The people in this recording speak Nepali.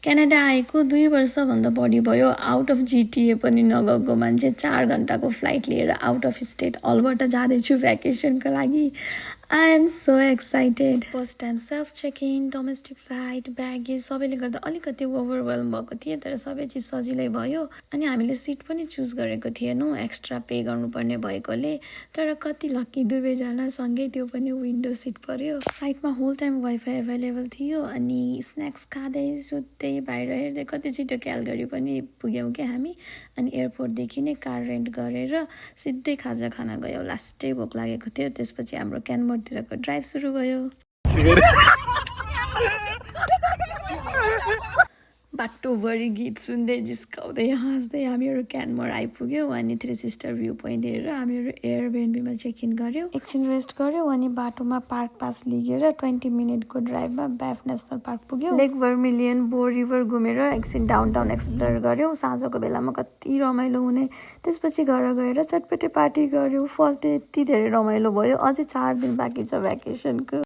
क्यानाडा आएको 2 वर्षभन्दा बढी भयो आउट अफ जिटिए पनि नगएको मान्छे 4 घन्टाको फ्लाइट लिएर आउट अफ स्टेट अल्बर्टा जाँदैछु भ्याकेसनको लागि I am so excited first time self check in domestic flight baggage सबैले गर्दा अलिकति ओभरवेल्म भएको थिएँ तर सबै चिज सजिलै भयो अनि हामीले सिट पनि चुज गरेको थिएनौँ एक्स्ट्रा पे गर्नुपर्ने भएकोले तर कति लकी दुवैजना सँगै त्यो पनि विन्डो सिट पर्यो फ्लाइटमा होल टाइम वाइफाई एभाइलेबल थियो अनि स्न्याक्स खाँदै सुत्दै बाहिर हेर्दै कति छिटो क्यालगरी पनि पुग्यौँ क्या हामी अनि एयरपोर्टदेखि नै कार रेन्ट गरेर सिधै खाजा खाना गयौँ लास्टै भोक लागेको थियो त्यसपछि हाम्रो क्यानमोरतिरको ड्राइभ सुरु भयो बाटोभरि गीत सुन्दै जिस्काउँदै हाँस्दै हामीहरू क्यानमोर आइपुग्यौँ अनि 3 सिस्टर भ्यू पोइन्ट हेरेर हामीहरू एयरबिएनबीमा चेक इन गऱ्यौँ एकछिन रेस्ट गऱ्यौँ अनि बाटोमा पार्क पास लिएर 20 मिनटको ड्राइभमा ब्याफ नेसनल पार्क पुग्यौँ लेक भर्मिलियन बोर रिभर घुमेर एकछिन डाउनटाउन एक्सप्लोर गऱ्यौँ साँझको बेलामा कति रमाइलो हुने त्यसपछि घर गएर चटपटे पार्टी गऱ्यौँ फर्स्ट डे यति धेरै रमाइलो भयो अझै 4 दिन बाँकी छ भ्याकेसनको